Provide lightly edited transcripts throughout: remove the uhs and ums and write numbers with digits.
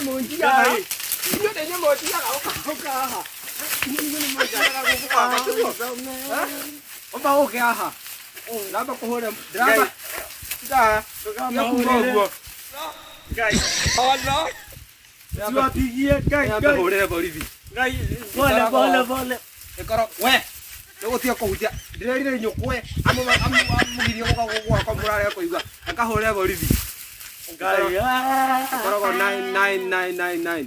mũnjigaga. Inyuĩ nĩ inyuĩ mũnjigaga ũka haha. Inyuĩ nĩ mũnjigaga gũkũ gwakwa tiguo? Eh? Ũmba ũke haha. Ndĩramba kũhũre ndĩramba. Nda. Tiga kuga ũguo. Ngai. Ono. Siwapigie Ngai. Ndĩramba hũrĩre borithi. Ngai. Pole pole pole. Ĩkorwo we nĩgũtiga kũhutia ndĩrerire nyũkwe amũgirie gũka gũkũ gwakwa mũrarega kũigua akahũrĩre borithi. Ngai. Ĩkoragwo 99999.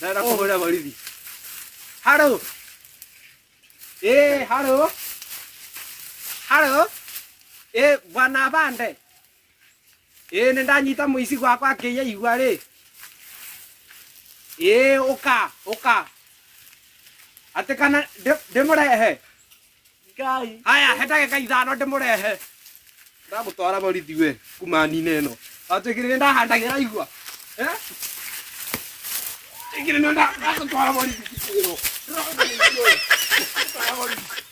Ndĩrenda kũhũrĩra borithi. Haro. Eh, haro. Haro. Eh, bwana Bande. Ĩĩ nĩ ndanyita mũici gwakwa akĩiya igua rĩ. Ĩĩ ũka ũka. Atĩ kana ndĩmũrehe? Ngai. Haya, he ndagĩka ithano ndĩmũrehe. Ndamũtwara borithi we kuma nine ĩno. Watuĩkire nĩ ndahandagĩra igua. Eh? Tuĩkire nĩ ndamũtwara borithi. Ndĩrona nĩ igua. Ndamũtwara borithi.